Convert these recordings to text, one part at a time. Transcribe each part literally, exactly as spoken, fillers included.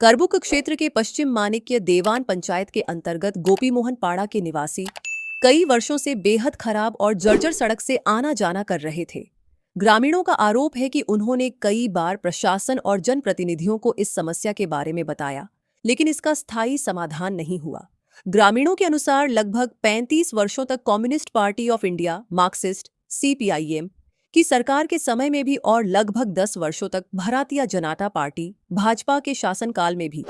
करबुक क्षेत्र के पश्चिम माणिक्य देवान पंचायत के अंतर्गत गोपी मोहन पाड़ा के निवासी कई वर्षों से बेहद खराब और जर्जर सड़क से आना जाना कर रहे थे। ग्रामीणों का आरोप है कि उन्होंने कई बार प्रशासन और जनप्रतिनिधियों को इस समस्या के बारे में बताया, लेकिन इसका स्थायी समाधान नहीं हुआ। ग्रामीणों के अनुसार, लगभग पैंतीस वर्षों तक communist party of India, Marxist, CPIM, की सरकार के समय में भी और लगभग दस वर्षों तक भारतीय जनता पार्टी, भाजपा, के शासनकाल में भी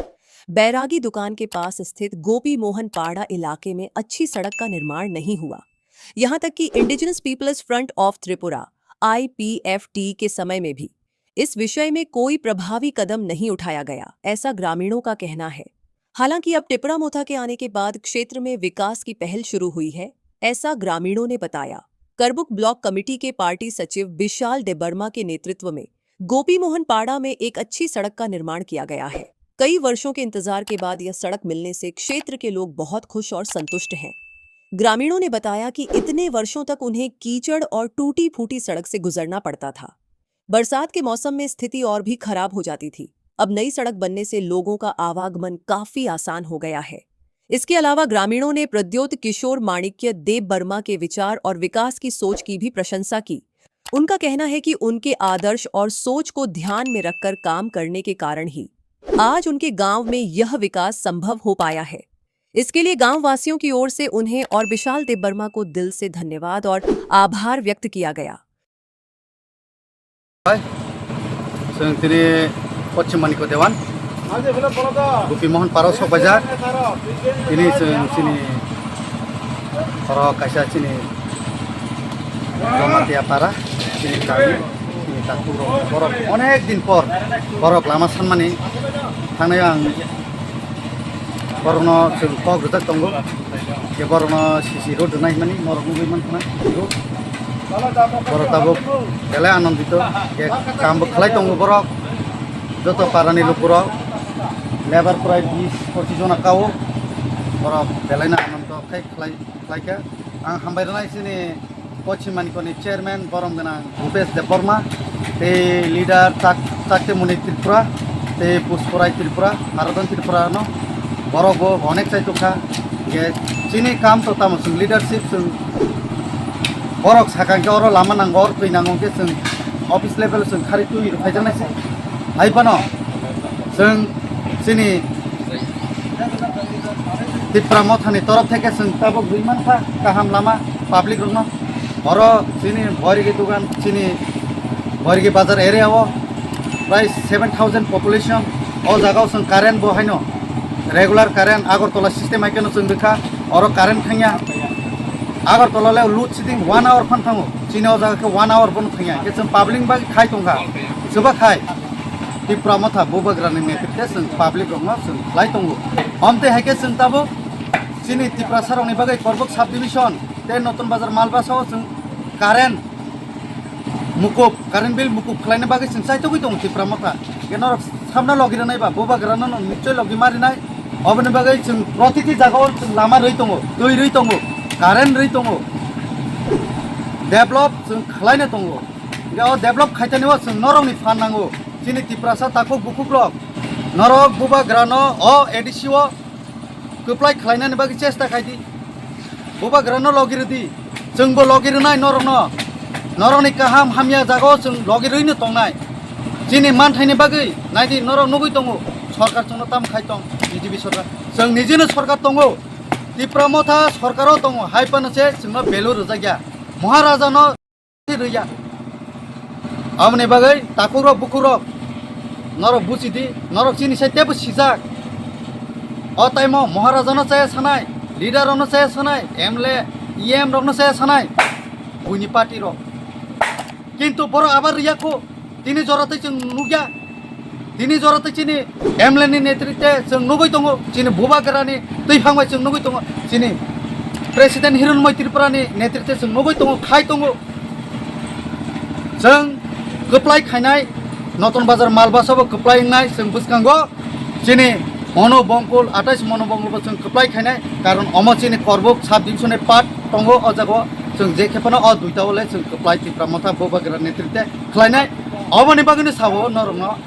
बैरागी दुकान के पास स्थित गोपी मोहन पाड़ा इलाके में अच्छी सड़क का निर्माण नहीं हुआ। यहां तक कि indigenous peoples front of Tripura, IPFT, के समय में भी इस विषय में कोई प्रभावी कदम नहीं उठाया गया, ऐसा ग्रामीणों का कहना है। हालांकि अब टिपरा मोथा के आने के बाद क्षेत्र में विकास की पहल शुरू हुई है, ऐसा ग्रामीणों ने बताया। करबुक ब्लॉक कमेटी के पार्टी सचिव विशाल देबर्मा के नेतृत्व में गोपी मोहन पाड़ा में एक अच्छी सड़क का निर्माण किया गया है। कई वर्षों के इंतजार के बाद यह सड़क मिलने से क्षेत्र के लोग बहुत खुश और संतुष्ट हैं। ग्रामीणों ने बताया कि इतने वर्षों तक उन्हें कीचड़ और टूटी फूटी सड़क से गुजरना पड़ता था। बरसात के मौसम में स्थिति और भी खराब हो जाती थी। अब नई सड़क बनने से लोगों का आवागमन काफी आसान हो गया है। इसके अलावा ग्रामीणों ने प्रद्योत किशोर माणिक्य देब वर्मा के विचार और विकास की सोच की भी प्रशंसा की। उनका कहना है कि उनके आदर्श और सोच को ध्यान में रखकर काम करने के कारण ही आज उनके गांव में यह विकास संभव हो पाया है। इसके लिए गांव वासियों की ओर से उन्हें और विशाल देब वर्मा को दिल से धन्यवाद और आभार व्यक्त किया गया। Hai, chwng tini Poschim Manikya Dewan, Gopi Mohan Paro sok bajar. Tini chwng chini oro kaisa chini Jamatia para, chini kami, chini takhuk rok borok onek din por borok lama sanmani thangnai ang. Borokno chwng kok rijak tongo. Khe borokno C C road rwnai hwnmani norok nugwi mankha na. Borok tabuk belai anondito. Khe kambo khlai tongo borok. Joto parani lukurok. Labour prai bis pochis jona kao. Borok belaino anondo khai khlai, khlaikha. Ang hambai rwnai chini Poschim Manikya ni chairman borom gwnang Bhupesh Debbarma, tei leader Chak-, Chakte Muni Tripura, tei Pushporai Tripura, Haradhan Tripura no borok bo onek chai tokha. Ge chini kam to tamo chwng leadership chwng borok sakang khe oro lama nango, oro twi nango khe chwng office level chwng khari twi rw phaijaknai se. Hai phano chwng chini Tipra Mothani torof theke chwng tabuk rwi mankha kaham lama public rokno. Oro chini Boirigi dugan, chini Boirigi bazar area o prai seven thousand population. O jaga o chwng current bo haino regular current Agartala system hai kheno chwng rwkha. Oro current thangya. Agartala le load shedding one hour phan thango. Chini o jaga khe one hour bono thangya. Khe chwng public bagwi khai tongkha. Chuba khai. Tipra Motha Bubagrani netritwe chwng public rokno chwng khlai tongo. Omtwi hai khe chwng tabuk chini Tiprasa rokni bagwi Korbuk subdivision tei Notun Bazar Malbasa o chwng current mukup, current bill mukup khlaina bagwi chwng chaitugwi tongo Tipra Motha. Khe norok sabna logi rwnai ba, Bubagrano no nichoi logi ma rinai. Oboni bagwi chwng protiti jaga o chwng lama rwi tongo, twi rwi tongo, current rwi tongo, develop chwng khlaina tongo. Hingke o develop khaitani o chwng norokni phan nango. Chini Tiprasa takhuk bukhuk rok, norok Bubagrano o A D C o kwplai khlainani bagwi chesta khai di. Bubagrano logi rw di. Chwngbo logi rwnai norokno. Norokni kaham hamya jaga o chwng logi rwino tongnai. Chini manthaini bagwi nai di, norok nugwi tongo. Sorkar chwngno tamo khai tong, B J P sorkar. Chwng nijino sorkar tongo. Tipra Motha sorkaro tongo. Hai phano se chwngno value rwjakya. Maharajano rwya. Aboni bagwi takhukrok bukhukrok norok buji di, norok chini sai teibo sijak. O time o Maharajano chaya sanai, leader rokno chaya sanai, M L A, E M rokno chaya sanai, buini party rok. Kintu borok abar rwya kho, tini jora tei chwng nukya. Tini jora tei chini M L A ni netritwe chwng nugwi tongo, chini Bubagrani twiphang bai chwng nugwi tongo, chini President Hironmoi Tripurani netritwe chwng nugwi tongo, khai tongo. Chwng kwplai khainai, Notun Bazar Malbasa bo kwplai wngnai, chwng bwskango chini Monu Bongkul, atais Monu Bongkul bo chwng kwplai khainai, karon omo chini Korbuk sub division ni part tongo, o jaga o chwng je khe phano o duita o le chwng kwplai Tipra Motha Bubagra netritwe khlainai, oboni bagwino sao norokno.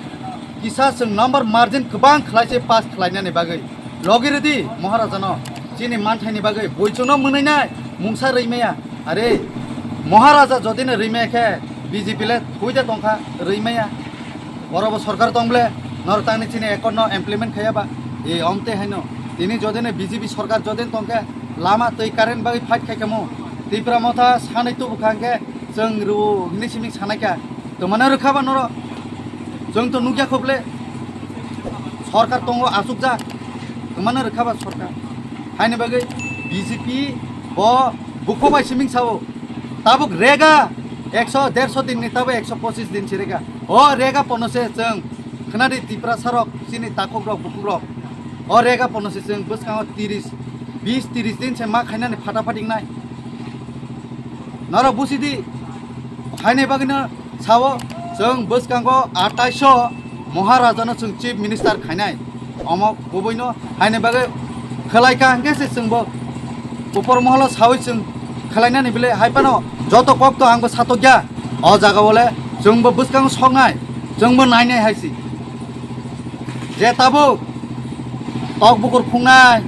Kisa chwng number margin kwbang khlai se pass khlainani bagwi. Logi rwdi Maharajano chini manthaini bagwi buichukno mwnwinai mungsa rwi maya. Are Maharaja jodino rwi maya khe B J P le thwi de tongkha rwi maya. Oro bo sorkar tong ble norok tangni chini accord no implement khaiya ba? E omte haino tini jodino B J P sorkar jodin tongkhe lama twi current bagwi fight khai kamo Tipra Motha sanai tubu kha hwnkhe chwng rwo hwnwi simi sanai kha. Twmano rwkha ba norok? Chwng to nukya khoble sorkar tongo asukjak. Twmano rwkha ba sorkar? Haini bagwi B J P bo bukho bai siming sao. Tabuk rega ekso derso din ni, tabuk ekso pochis din si rega. O rega pono se chwng khnadi Tipra sarok chini takhuk rok bukhuk rok. O rega pono se chwng bwskango tiris, bis tiris din se ma khainani phata phatingnai. Norok busidi, haini bagwino sao chwng bwskango atais o Maharajano chwng Chief Minister khainai. Omo kubuino haini bagwi khwlaikha hwnkhe se chwngbo upor moholo sawi chwng khwlainani bile hai phano joto kok to angbo satokya. O jaga o le chwngbo bwskango soknai, chwngbo nainai hai si. Je tabuk tok bukur phungnai,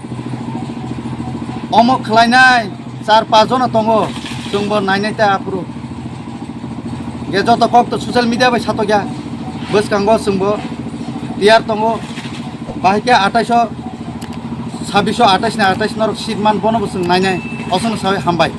omo khlainai, char pas jona tongo, chwngbo nainai ta aphuru. Je joto kok to social media bai satokya, bwskango chwngbo tiyar tongo, bahai khe atais o, sabbish o atais ni atais norok seat man bono bo chwng nainai, osono sawi hambai.